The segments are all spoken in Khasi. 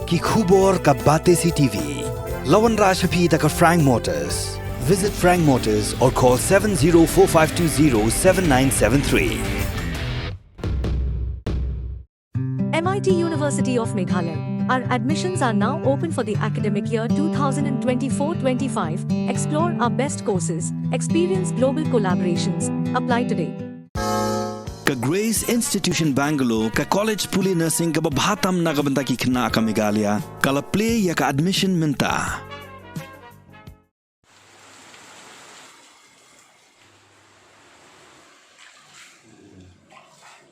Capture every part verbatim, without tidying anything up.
Ki khubor ka Batesi T V. La wanrah sha phi da ka Frank Motors. Visit Frank Motors or call seven zero four five two zero seven nine seven three. M I T University of Meghalaya. Our admissions are now open for the academic year two thousand twenty-four twenty-five. Explore our best courses, experience global collaborations. Apply today. Ka Grace Institution Bangalore, ka college pule nursing kaba bha tam na ka bynta ki khynnah ka Meghalaya, ka la plie ïa ka admission mynta.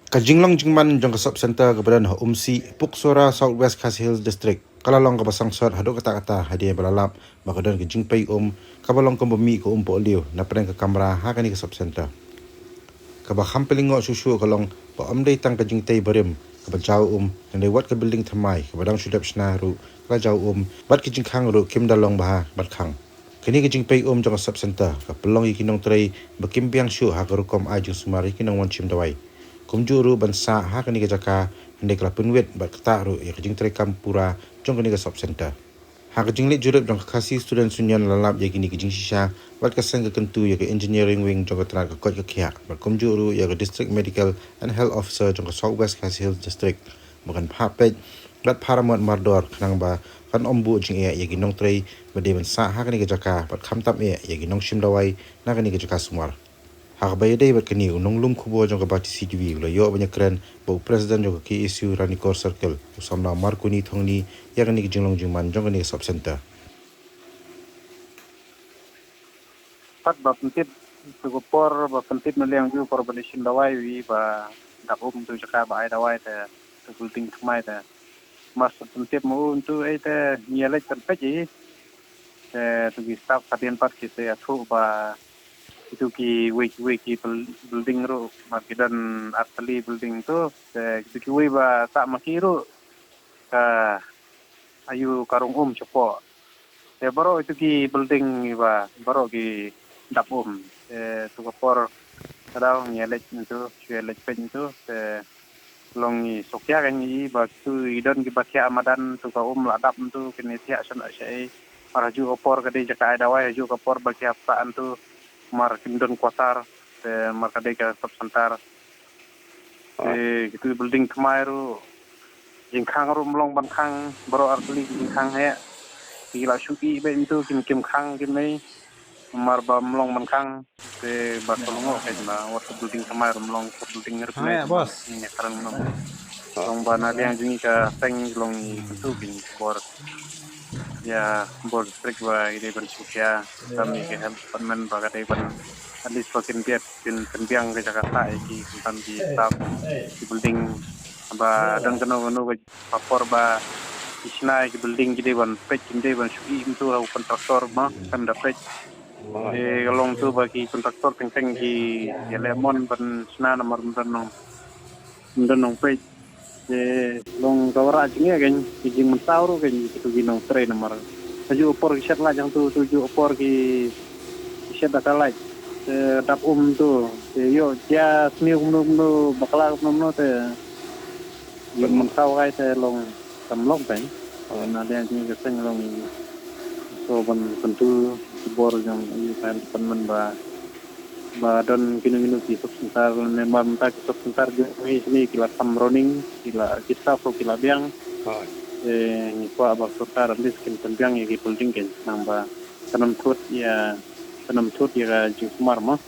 Ka jinglong jingman jong ka sub center kaba don ha Umsih, Puksora, South West Khasi Hills District, ka la long kaba sangsot haduh katta katta hadien ba la lap ba ka don ka jingpei um kaba long kumba mih ka um pohliew na pdeng ka kamra ha kane ka sub center. Kaba kham pynlyngngoh shuh shuh ka long ba ym dei tang ka jingtei barim kaba jaw um, hynrei wat ka building thymmai kaba dang shu dep shna ruh ka la jaw um, bad ki jingkhang ruh kim da long bha bad khang. Kane ka jingpei um jong ka sub center ka pynlong ïa ki nongtrei ba kim biang shuh ha ka rukom ai jingsumar ïa ki nongwan shim dawai, kumjuh ruh ban sah ha kane ka jaka, hynrei ka la pynwit bad ktah ruh ïa ka jingtrei kam pura jong kane ka sub center. Ha ka jingleit jurip jong ka Khasi Students Union la lap ïa kine ki jingshisha bad ka seng ka kyntu ïa ka engineering wing jong ka tnat ka koit ka khiah bad kumjuh ruh ïa ka District Medical and Health Officer jong ka South West Khasi Hills District ba kan phah peit bad phah ramot mardor khnang ba kan ym buh jingeh ïa ki nongtrei ba dei ban sah ha kane ka jaka bad khamtam eh ïa ki nongshim dawai na kane ka jaka sumar. Ha kaba ïadei bad kane, u nonglum khubor jong ka Batesi T V u la ïoh ban ïakren bad u president jong ka K S U Ranikor Circle, u samla Marconi Thongni, ïa kane ka jinglong jingman jong kane ka sub center. Pat ba pyntip, tu ka por ba pyntip na liang ju por ba lei shim dawai wi ba dap um tu jaka ba ai dawai te, tu building thymmai te. Mar sa pyntip ma u tu ei te ngi leit pynpeit i. Te tu ki staff hadien pat ki te ïathuh ba itu ki wei ki wei ki bul-, building ruh mar ki don artylli building tu, te itu ki wei ba sah ma ki ruh ka ayu ka rung um shapoh. Te baroh itu ki building iba baroh ki dap um. Te tu ka por ka daw ngi leit ntu, shu leit peit ntu, te long i suk ïa ka ngi ba tu i don kiba thiah madan tu ka um la dap ntu kine thiah shen sha ei. Mar haju ka por ka dei jaka ai dawai, haju ka por ba ki hap sah ntu mar kim don quarter, te mar ka dei ka sub center. Te kitu building thymmai ruh jingkhang ruh mlong ban khang baroh artylli ki jingkhang heh. Ki la shu i beit ntu kim kim khang kim nei. Mar ba mlong ban khang te ba ka long ka ba wat ka building thymmai ruh mlong ka building ruh. Hang ne ya, boss. Ni ne karang no. Long ba na liang jong i ka seng long i tu kin bor. Ya bor district ba i dei ban shu ïa kam i ka health department ba ka dei ban at least ba kin biat kin pynbiang ka jaka sah i ki kam ki staff ki building ba don kano kano ka Ka por ba ki shna ïa ki building ki dei ban peit, ki dei ban shu i ntu ha u contractor ma kam da peit. Te ka long tu ba ki contractor teng teng ki ïaleh mon ban shna namar ym don nong, ym don nong peit. Te long ka wanrah jingeh kein, ki jingmynsaw ruh kein kitu ki nongtrei namar ha ju por ki shet lait hangtu, tu ju por ki shet da ka lait. Te dap um tu. Te ïoh jia sniew kumno kumno, bakla kumno kumno te ïoh mynsaw kai te long kam long peng. Te na dei jingïaseng long i. So ban kyntu ki bor jong i kan pan man ba, ba don kino kino ki sub center ne mar mynta ki sub center jong i sini ki la sam running, ki la, ki staff ruh ki la biang. Te ngi kwah ba sorkar at least kin pynbiang ïa ki building kein nang ba kan ym thut ïa, kan ym thut ïa ka jingsumar mo.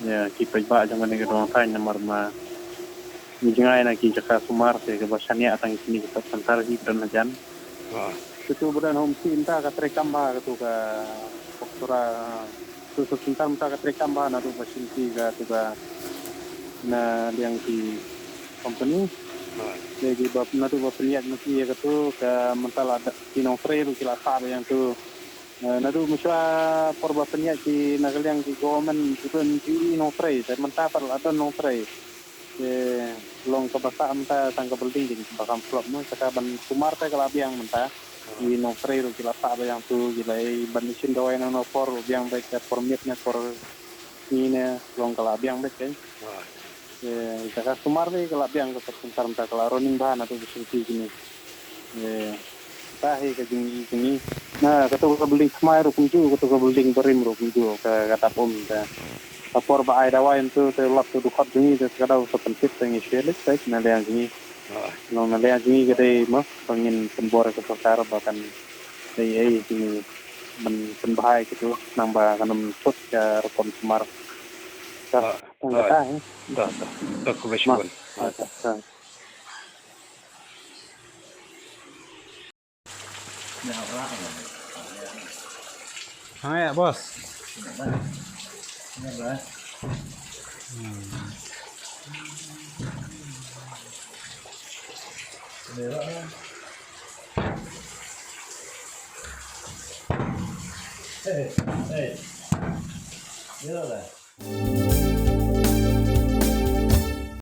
Ïa ki paidbah jong kane ka dong thaiñ namar ma ngi jngai na ki jaka sumar te kaba shaniah tang kine ki sub center hi ka don hajan. Katu ba don ha Umsih mynta ka trei kam bha katu ka Puksora, katu sub center mynta ka trei kam bha naduh ba shim ki katu ka na liang ki company. Te ki ba naduh ba pynïaid ma ki ïa katu ka mynta la da ki nongtrei ruh ki la sah ba ïa tu. Eh, naduh mynshuwa por ba pynïaid ki na ka liang ki government ki don ki nongtrei, te mynta pat la don nongtrei. Te long kaba sah mynta tang ka building ki ba kam flop mo, saka ban sumar te ka la biang mynta. Ki nongtrei ruh ki la sah ba ïa tu, ki la i ban ïashin dawai na no por ruh biang beit ka por miet ne por ni ne long ka la biang beit kein. Te saka sumar te ka la biang ka sub center mynta ka la running bha naduh ba shim ki kine. Te Ka hi ka jing jing na ka tu ka building khmai ruh kumju, ka tu ka building barim ruh kumju, ka ka dap um ta. Ka por ba ai dawai tu te lap tu dukhot jing te ka dau sa pentit te ngi shwe lek te na liang jing. Long na liang jing ka dei mo pangin pembor ka sorkar ba kan dei ai jing ban pembahai ka tu nang ba kan um put ka rukom sumar. Ka tang ka ta. Dah, dah, dah, khublei shibun. Hai ya bos. Hey, hey. Hey.